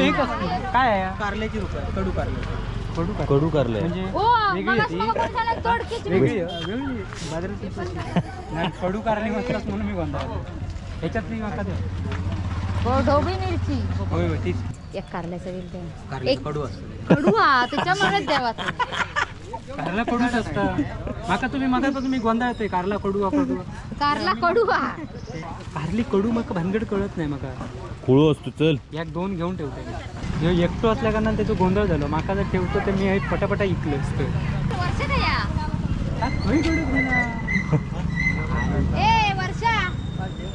हे काय आहे? कारल्याची रुपये, कडू कारले. कडू कारले म्हणजे वेगळी वेगळी बाजारात कडू कारली म्हणतात म्हणून मी गोंधळ. ह्याच्यात मी माका ढोबळी मिरची. होय होय तीच. एक कारल्याचं बिल एक कडू असतं. कडू हा त्याच्यामुळेच द्यावा. कारला कडूच असतं. माका तुम्ही मागापासून मी गोंधळ येतोय. कारला कडू हा कडू कारला कडू हा कारली कडू मग भानगड कळत नाही माका. कुळू असतो. चल एक दोन घेऊन ठेवतो. हे एकटो असल्या कारणाने त्याचं गोंधळ झालो. माका जर ठेवतो तर मी हे पटापटा इकलं असतं.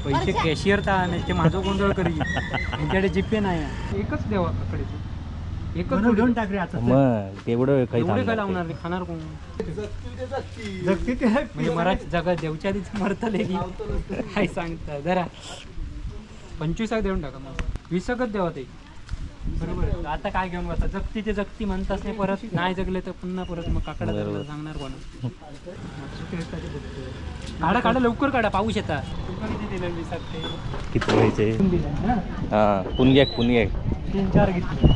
पैसे कॅशियर तर नाही ते माझं गोंधळ करी. त्यांच्याकडे जीपे नाही. एकच द्यावा काकडे एकच घेऊन टाक रे आता. मग तेवढं काही एवढे काय लावणार नाही, खाणार कोण? म्हणजे मराठी जगा देवच्या आधीच मरतले की काय सांगता. जरा 25 देऊन टाका मग. 20 द्यावा ते बरोबर. आता काय घेऊन बसा. जगती ते जगती म्हणताच नाही, परत नाही जगले तर पुन्हा परत मग काकडा सांगणार कोण? काढा काढा लवकर काढा, पाऊस येतात. किती दिलं 20 ते? किती घ्यायचे? हा पुणग्याक पुणग्याक 3-4 घेतले.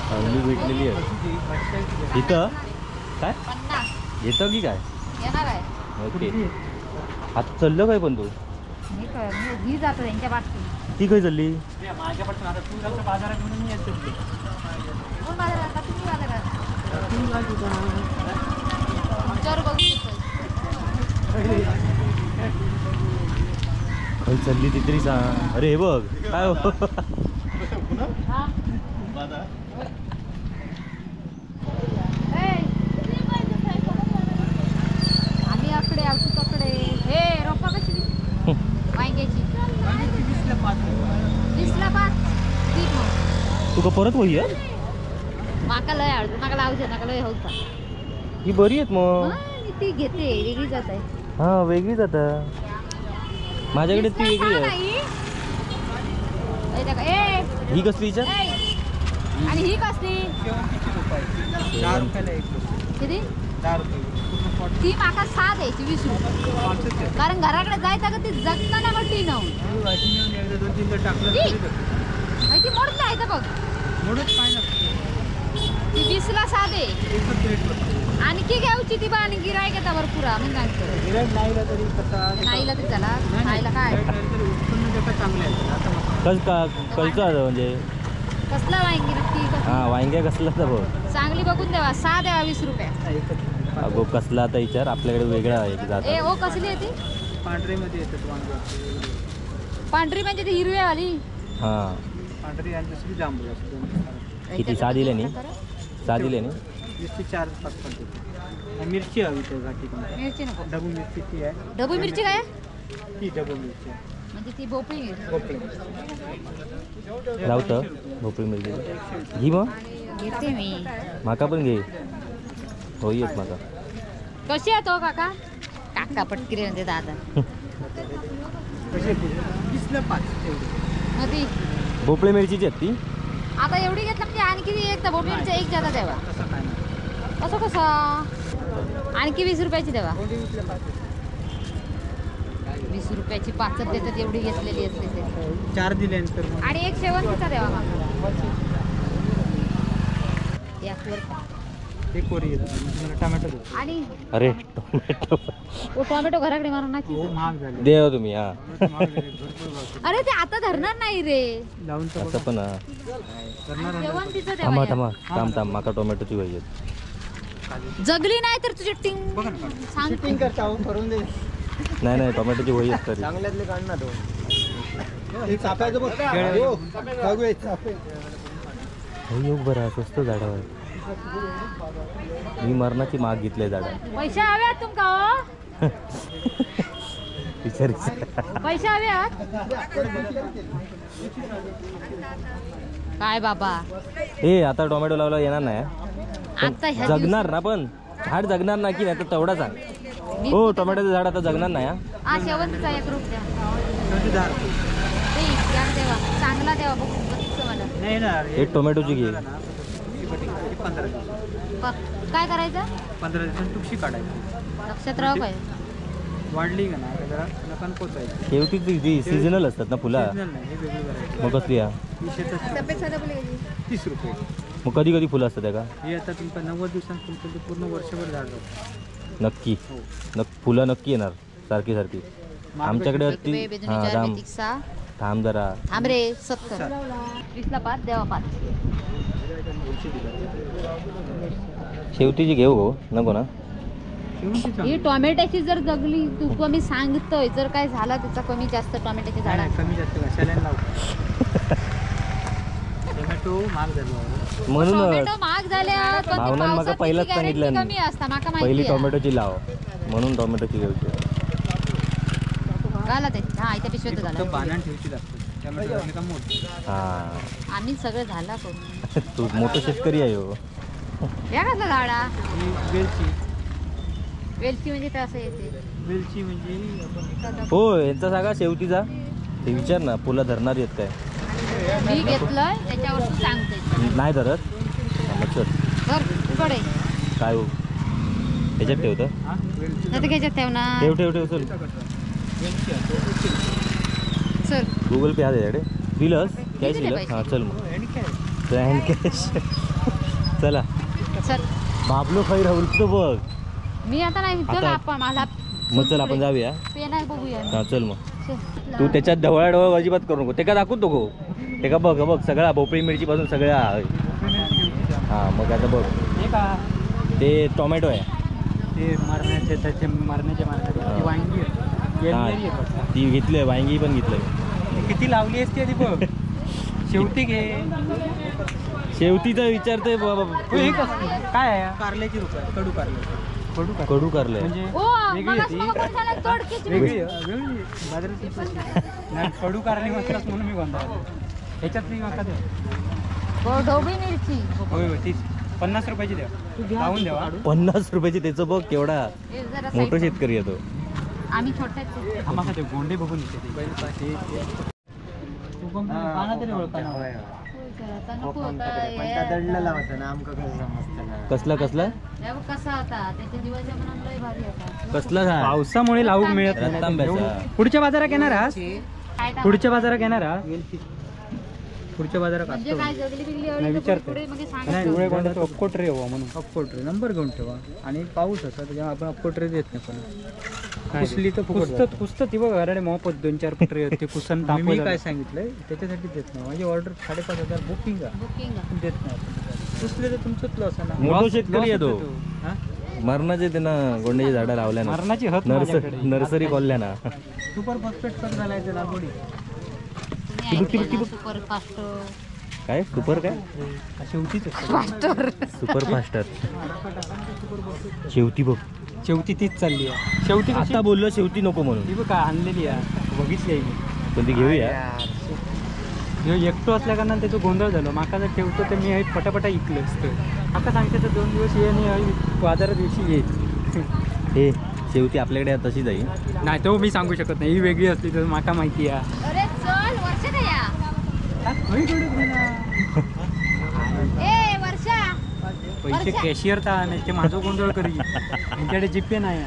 चांगली भेटलेली आहे इथं. काय येतं की काय? ओके आता चाललं काय पण तू? ती काय चालली? काय चालली ती तरी सांग. अरे हे बघ काय हो. आम्ही आकडे आवतो तकडे. हे रोपा कशी वांग्याची? 20ला 5. तुका परत होई माका लय आवडतो. माका लावचे नाका लय होता. ही बरी आहेत मग ती घेते वेगळी जात आहे. हा वेगळी जात. माझ्याकडे ती वेगळी आहे. ही कसली विचार? आणि ही कसली? किती? ती माका 6 द्यायची 20 रुपये. कारण घराकडे जायचं का ती जगताना मग ती नऊ ती मोडत आहे बघ. ती 20ला 6 दे. आणखी घ्यायची ती बा आणि गिरायक येता भरपूर. मग नाही तरी चला खायला काय कलचं म्हणजे कसला वांगी नक्की? हा वांग्या कसला बघ चांगली बघून द्यावा. 6 द्यावा 20 रुपये. अगो कसला आता विचार आपल्याकडे वेगळा आहे जात. ए ओ कसली आहे ती? पांढरी मध्ये येतात वांगी. पांढरी म्हणजे ती हिरव्यावाली. हा पांढरी आणि दुसरी जांभळी अशी दोन प्रकार. किती? 6 दिले नी? 6 दिले नी? 4-5 पण मिरची हवी तो घाटी. मिरची नको. डबू मिरची ती आहे. डबू मिरची काय? ती डबू मिरची म्हणजे ती भोपळी. भोपळी लावतं भोपळी मिरची घे मग. घेते मी. माका पण घे. हो येत माका. कशी आहे तो काका? काका पटकिरे म्हणते दादा. 20ला 5 एवढी. भोपळे मिरचीची आहेत ती. आता एवढी घेतलं म्हणजे आणखी एक भोपळी मिरची एक जादा द्यावा. असं कसं? आणखी 20 रुपयाची द्यावा. 20 रुपयाची 5 देतात एवढी घेतलेली असते. 4 दिले आणि एक शेवंतीचा द्यावा माका. एक कोरी टोमॅटो. आणि अरे टोमॅटो ओ टोमॅटो घराकडे मारून ना महाग झाले. देव तुम्ही. हा अरे ते आता धरणार नाही रे. असं पण थांबा थांबा थांब थांब माका टोमॅटोची पाहिजे. जगली नाही तर तुझी टिंग सांग. टिंग करता हो करून दे. नाही नाही टोमॅटोची वही असते. चांगल्यातले काढ ना तो. हे चाफ्याचं बघ. हो बघू चाफे. हो योग बरं स्वस्त झाडावर मी मरणाची माग घेतली झाडा. पैसे हवे तुमका हो? विचार पैसे हवे? काय बाबा ए आता टोमॅटो लावला येणार नाही आता. जगणार ना पण झाड जगणार ना की नाही तर तेवढा सांग. हो टोमॅटोचं झाड आता जगणार नाही. हा शेवंतीचा 1 रुपया. द्यावा बघ मला. नाही ना, एक टोमॅटोची घे. काय करायचं? 15 दिवसांनी तुक्षी काढायची. लक्षात राहू काय वाढली का ना जरा नकान पोचायची. शेवटी ती सीजनल असतात ना फुला. मग कसली आहे? 30 रुपये. मग कधी कधी फुलं असतात का? हे आता तुमचं 90 दिवसांत तुमचं पूर्ण वर्षभर झाड राहतं. नक्की फुलं नक्की येणार सारखी सारखी. आमच्याकडे ती थांब जरा, थांब रे. 70 20ला 5 द्यावा 5. शेवटीची घेऊ हो, नको ना? ही टोमॅटोची जर जगली तू कमी सांगतोय, जर काय झाला त्याचा कमी जास्त टोमॅटोची झाडा कमी जास्त कशाला लावतो. टोमॅटो महाग झाला म्हणून टोमॅटो महाग झाल्या. भावनांना माका पहिलाच सांगितलं कमी असता माका माहिती पहिली टोमॅटोची लाव म्हणून टोमॅटोची घ्यायची. घाला ते. हा इथे पिशवीत घाला. पानात ठेवची लागते टोमॅटो झाले का मोठे. हा आम्ही सगळं झाला करून. तू मोठं शेतकरी आहे हो. या कसला झाडा? वेलची. वेलची म्हणजे ते असं येते. वेलची म्हणजे हो यांचा सांगा शेवटीचा ते विचार ना, फुलं धरणार आहेत काय? मी घेतलंय त्याच्यावर तू सांगते. नाही धरत मग चल धर उघड आहे. काय हो त्याच्यात ठेवतं नाही तर घ्यायच्यात ठेव ना. ठेव ठेव ठेव चल चल. गुगल पे आहे त्याच्याकडे. दिलंस कॅश दिलं? हां चल मग हँड कॅश. चला चल बाबलो खै राहुल तो बघ. मी आता नाही चल आपण मला मग चल आपण जाऊया. पे नाही बघूया. हां चल मग. तू त्याच्यात ढवळा ढवळ अजिबात करू नको. ते का दाखवून नको ते का बघ बघ सगळा भोपळी मिरची पासून सगळ्या. हां मग आता बघ ते टोमॅटो आहे ते मरण्याचे त्याचे मरण्याचे मारण्याचे वांगी आहे ती घेतली, वांगी पण घेतलं. किती लावली असती आधी बघ. शेवटी घे. शेवटीचा विचारतोय बाबा. काय आहे? कारल्याची रुपये. कडू कारले. कडू कारले म्हणजे वेगळी वेगळी बाजारात कडू कारली म्हणतात म्हणून मी गोंधळ. ह्याच्यात मी माका द्या ढोबळी मिरची. होय होय तीच 50 रुपयाची द्या. लावून द्या 50 रुपयाची. त्याचं बघ केवढा मोठा शेतकरी आहे तो. आम्ही छोटे आम्हाला ते गोंडे बघून येते. कसला कसला कसला झाड? पावसामुळे लावू मिळत नाही. पुढच्या बाजारात येणार आज? पुढच्या बाजारात येणार आज? पुढच्या बाजारात नाही विचारते. अक्कोट रे हवा म्हणून अक्कोट रे नंबर घेऊन ठेवा. आणि पाऊस असा त्याच्यामुळे आपण अक्कोट रे देत नाही. पण कुसली तर कुसत कुसत ती बघ अरे मोफत 2-4 फुटरे ते कुसन. मी काय सांगितलंय त्याच्यासाठी देत नाही. माझी ऑर्डर 5,500 बुकिंग आहे देत नाही. कुसले तर तुमचंच लॉस आहे ना. मोठा शेतकरी आहे तो. मरणाचे त्यांना गोंड्याची झाडं लावल्या ना. मरणाची हत नर्सरी खोलल्या ना. सुपर फॉस्फेट कट झालाय ते लागवडी. सुपर फास्ट काय सुपर काय शेवटीच सुपर फास्टर. शेवटी बघ शेवटी तीच चालली आहे. शेवटी आता बोललो शेवटी नको म्हणून. ती बघ काय आणलेली आहे बघितली आहे मी. पण ती घेऊया. एकटो असल्या कारणान त्याचा गोंधळ झालो. माका जर ठेवतो तर मी पटापटा इकलं असतं. माका सांगते तर 2 दिवस ये आणि बाजारात दिवशी ये. हे शेवटी आपल्याकडे तशीच आहे नाही तो मी सांगू शकत नाही. ही वेगळी असली तर माका माहिती आहे. अरे चल वर्षा या. पैसे कॅशियर तर नाही ते माझं गोंधळ करी. त्यांच्याकडे जीपे नाही.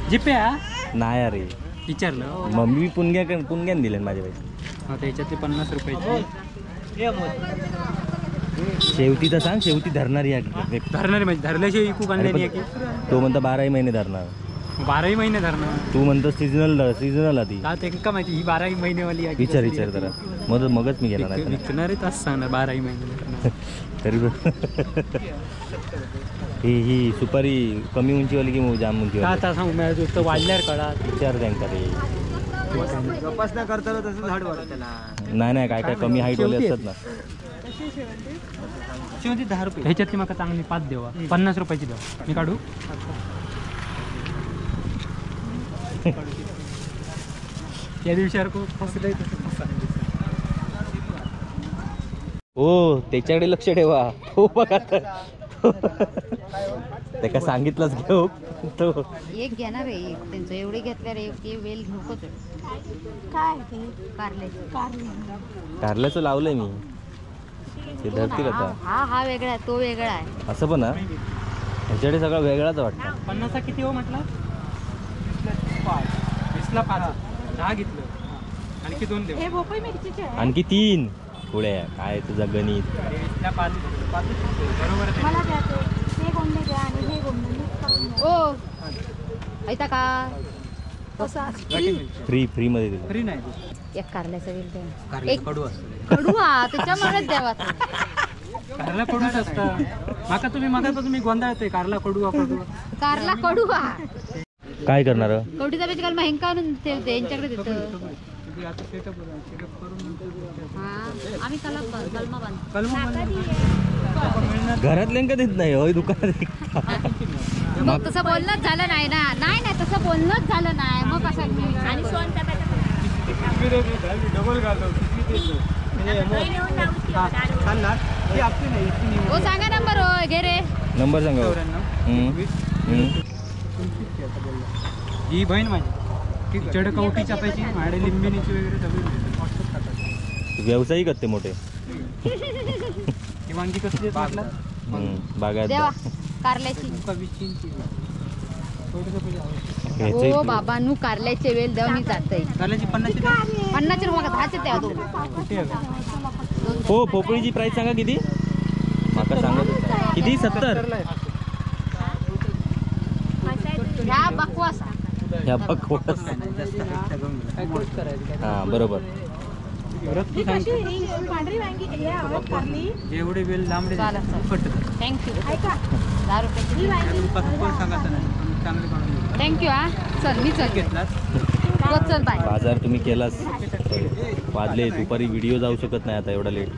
जीपे हा नाही अरे विचारलं मम्मी पुणग्या पुणग्यान दिले माझे पैसे. हा त्याच्यातले 50 रुपयाचे. शेवटी तर सांग शेवटी धरणारी आहे. धरणारी म्हणजे धरल्याशिवाय इकू आणलेली आहे की तो म्हणतो 12 महिने धरणार. 12 महिने धरणार तू म्हणतो सीझनल सीझनल आधी. का माहिती ही 12 महिनेवाली आहे. विचार विचार जरा मग मगच मी घेणार नाही. विकणारे तास सांगणार 12 महिने तरी ही ही सुपारी कमी उंचीवाली की जाम उंचीवाली? का सांगू मी वाढल्यावर कळा. विचार त्यांका रे. जोपासना करताना तसं झाड वाढतं. नाही नाही काय काय कमी हाईट वाले असतात ना. शेवटी 10 रुपये ह्याच्यातली माका चांगली 5 देवा. 50 रुपयाची द्या. मी काढू त्या दिवशी फसलंय तसं फसा. हो त्याच्याकडे लक्ष ठेवा. हो बघा त्याका सांगितलंच घेऊ. तो एक घेणार आहे एक त्यांचं एवढे घेतल्या रे ते वेल घेऊकच. काय ते कारले कारले. कारल्याचं लावलंय मी ते धरतील आता. हा हा वेगळा आहे तो वेगळा आहे. असं पण हा ह्याच्याकडे सगळं वेगळाच वाटतं. 50 किती हो म्हटलं? 20ला 5 10 घेतलं आणखी 2 देऊ. हे भोपळी मिरचीचे आहे. आणखी 3 पुढे काय तुझा गणित. 20ला 5 5 बरोबर. मला द्या ते ते गोंडे द्या आणि हे गोंडे मिक्स करून द्या. ओ ऐता का फ्री फ्री मध्ये दिलं. फ्री नाही एक कारल्याचं वेल द्या. एक कडू असतं. कडू हा त्याच्यामुळेच द्यावा. कारला कडूच असतं. माका तुम्ही मागापासून मी गोंधळतोय कारला कडू कडू कारला कडू हा. काय करणार कवडीचा बीज काल मग हेंका आणून ठेवते यांच्याकडे देतो. आम्ही कलमा बांधतो. घरातल्या का देत नाही होय दुकानात. मग तसं बोलणंच झालं नाही ना. नाही नाही तसं बोलणंच झालं नाही मग कसं. आणि हो सांगा नंबर. होय घे रे नंबर सांगा. ही बहीण माझी तिच्याकडे कवटी छापायची माझ्याकडे लिंबिनीची वगैरे सगळी व्हॉट्सअप टाकायची. व्यावसायिक आहेत ते मोठे. ही वांगी कसली म्हटलं? बागायत देवा कारल्याची. हो बाबा नू कारल्याचे वेल देव मी जाते. कारल्याची 50 50 रुपये 10 द्या दोन. हो पोपळीची प्राइस सांगा किती. माका सांगत किती 70. ह्या बकवास ह्या बकवास हां बरोबर. जेवढे वेल लांबडे thank you. 10 रुपये thank you. हा चल मी चल चल बाय. बाजार तुम्ही केलास वाजले दुपारी व्हिडिओ जाऊ शकत नाही आता एवढा लेट.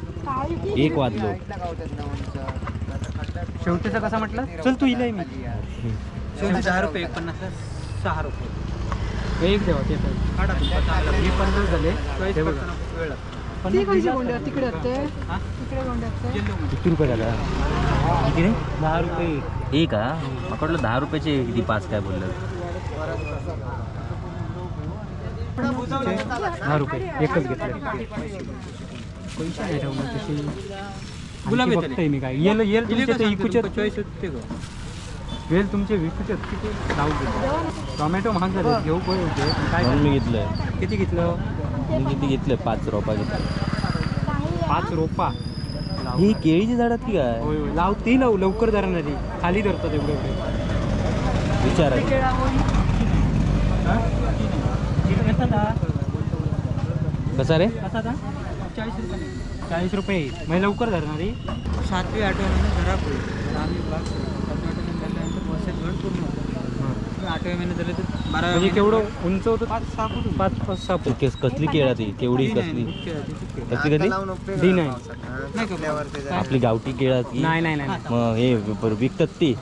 1 वाजलो. शेवटीचा कसा म्हटलं? चल तू इलाय मी 10 रुपये 50 6 रुपये एक देवा ते हे 50 झाले. तिकडे किती रुपये झाला? किती रे? 10 रुपये एक. हा पकडलं 10 रुपयाचे किती 5 काय बोललं? 10 रुपये एकच घेतले. पैसे नाही ठेवणार तशी. गुलाब बघतोय मी काय येल येल तुमच्या ते इकूचे चॉईस होते गं. वेल तुमचे विकूचे किती लावू घेतलं. टोमॅटो महाग झाले घेऊ होते. काय मी घेतलं? किती घेतलं? मी किती घेतलं? 5 रोपा घेतलं. 5 रोपा ही केळीची झाडात की काय? होय होय लाव ती लावू लवकर धरणार ती खाली धरतात एवढे एवढे. विचार कसा रे? कसा 40 रुपये. 40 रुपये म्हणजे लवकर धरणार ही. 7वी 8व्या महिन्यात घरात होईल. आम्ही 7व्या 8व्या महिन्यात झाल्यानंतर वर्षात घर पूर्ण होतं. 8व्या महिन्यात झालं तर 12 म्हणजे केवढं उंच होतं? 5-6 फूट. 5-6 फूट. कसली केळ ती? केवढी कसली? कसली कसली? D9. आपली गावठी केळ नाही नाही नाही. मग हे विकतात ती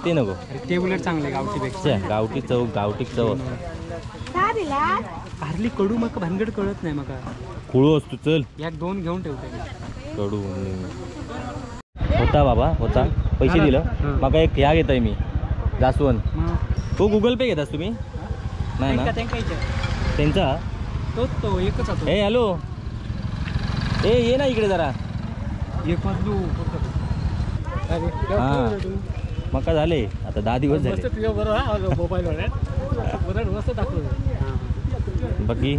ते नको. ते उलट चांगले गावठी. गावठी चव गावठी चव. कारली कडू मग भानगड कळत नाही मग. कुळू असतो चल. एक 2 घेऊन ठेवते. कडू होता बाबा होता. पैसे दिलं मग एक ह्या घेताय मी जास्वंद. तो गुगल पे घेतास तुम्ही? नाही ना त्यांचा तोच तो एकच. ए हॅलो ए ये ना इकडे जरा. एक वाजलो. हां मग का झाले आता 10 दिवस झाले. बाकी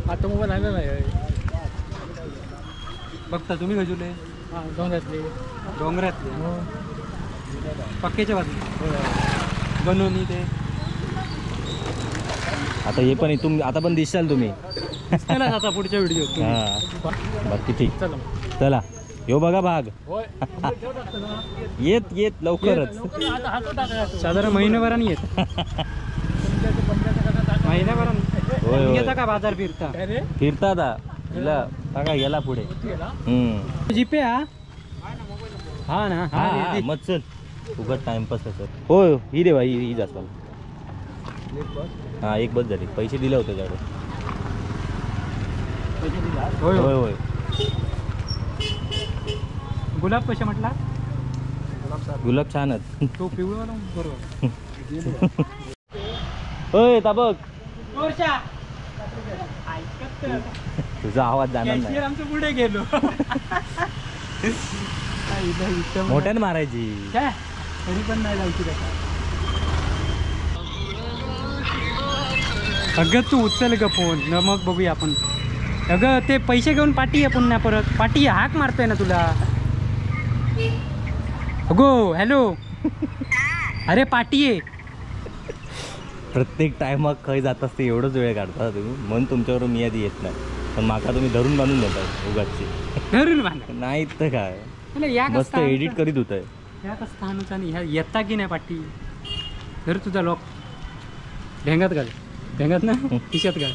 आता मोबाईल आला नाही बघता तुम्ही गजुले डोंगरातले. डोंगरातले पक्क्याच्या बाजूला बनवणी ते. आता हे पण तुम्ही आता पण दिसाल तुम्ही. दिसताल आता पुढच्या व्हिडिओ. हां बाकी ठीक. चला यो बघा भाग. येत येत लवकरच. साधारण महिनाभराने येत. महिनाभराने का बाजार फिरता फिरता आता बघा गेला पुढे. जीपे हा हा ना हा मग चल उगाच टाइमपास असं. हो ही रे भाई ही जास्त. हा एक बस झाली. पैसे दिले होते त्याकडे. होय होय होय. गुलाब कसे म्हटला? गुलाब छानच. तो पिवळा बरोबर. ओय ताबक तुझा आवाज जाणार नाही. आमचं पुढे गेलो. मोठ्याने मारायची तरी पण नाही जायची त्याचा. अगं तू उचल ग फोन न मग बघूया आपण. अगं ते पैसे घेऊन पाठी आहे पुन्हा परत. पाठी हाक मारतोय ना तुला. अगो हॅलो. अरे पाठी आहे. प्रत्येक टायमाक खंय जात असते एवढंच वेळ काढता तुम्ही म्हणून तुमच्यावर मी आधी येत नाही. पण माका तुम्ही धरून बांधून देता उगाचची. धरून बांधा नाही तर काय मस्त एडिट करीत होत. ह्या कसं आणि ह्या येता की नाही पाठी. धर तुझा लॉक ढेंगात घाल. ढेंगात ना खिशात घाल.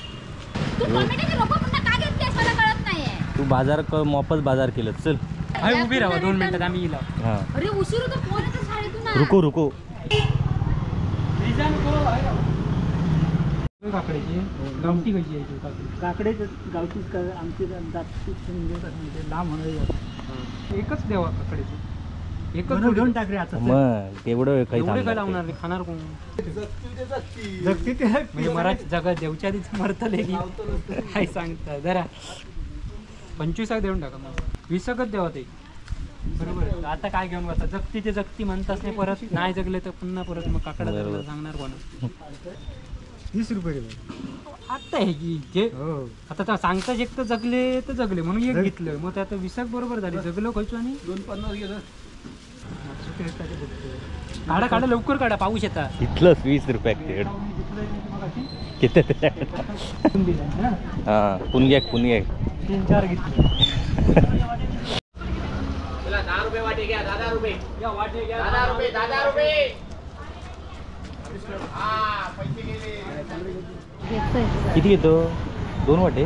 तू बाजार मोपच बाजार केलं. चल अरे उभी राहा 2 मिनिटात आम्ही येईल. अरे उशीर होतो फोन येतो शाळेतून. रुको रुको. काकड्याची गावठी कशी आहे? काकडे गावठीच आमची म्हणजे लांब होणार. एकच द्यावा काकड्याची. एकच घेऊन टाक रे आता. मग तेवढं काही एवढे काय लावणार नाही. खाणार कोण? जगती ते म्हणजे मराठी जगा देवच्या आधीच मरतले की काय सांगता. जरा 25 देऊन टाका मग. 20 द्यावा ते बरोबर. आता काय घेऊन बसा. जगती ते जगती म्हणताच नाही परत. नाही जगले तर पुन्हा परत मग काकडा सांगणार कोण? 20 रुपये किलो आता हे की जे आता तर सांगता एक तर जगले तर जगले म्हणून एक घेतलं. मग ते आता 20 बरोबर झाली. जगलो खायचो आणि 2.50 गेलं. काढा काढा लवकर काढा पाऊस येतात. इथलंच 20 रुपये किती? हां पुणग्याक पुणग्याक 3-4 घेतले. 10 रुपये वाटे घ्या. 10 रुपये 10 रुपये 10 रुपये. पैसे गेले. किती घेतो? 2 वाटे.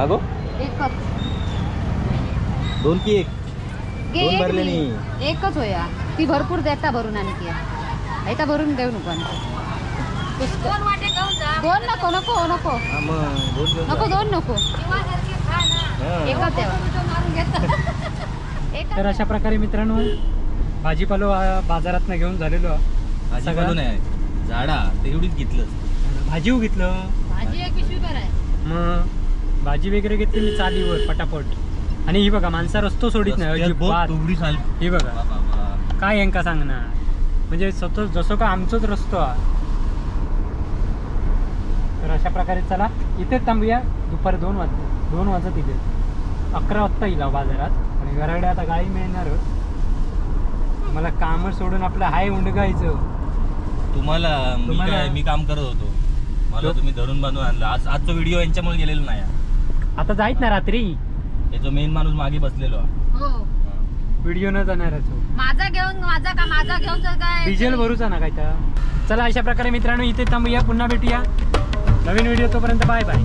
अगो एकच. 2 की 1? 2 भरले नाही. एकच होया ती भरपूर देता भरून. आणखी येता भरून देऊ नको आणखी. 2 नको नको नको नको 2 नको. एकच द्यावा. तर अशा प्रकारे मित्रांनो भाजीपालो बाजारात घेऊन झालेलो. भाजीपालो नाही झाडा तेवढीच घेतलं. भाजी घेतलं. भाजी एक पिशवी भर आहे. मग भाजी वगैरे घेतली मी चालीवर पटापट. आणि ही बघा माणसा रस्तो सोडित नाही अजिबात. ही बघा काय यांका सांगणार म्हणजे स्वतः जसं का आमचोच रस्तो हा. तर अशा प्रकारे चला इथेच थांबूया. दुपारी 2 वाजले. 2 वाजत इथे 11 वाजता येईल बाजारात. आणि घराकडे आता गाई मिळणारच. मला काम सोडून आपलं हाय उंडगायचं. तुम्हाला मी काम करत होतो. मला तुम्ही धरून बांधून आणलं. आज आजचा व्हिडिओ यांच्यामुळे गेलेलो नाही. आता जायत ना रात्री. त्याचा मेन माणूस मागे बसलेलो. हो व्हिडिओ न जाणार माझा घेऊन माझा का माझा घेऊन काय डिझेल भरूचा ना काय. तर चला अशा प्रकारे मित्रांनो इथे थांबूया. पुन्हा भेटूया नवीन व्हिडिओ. तोपर्यंत बाय बाय.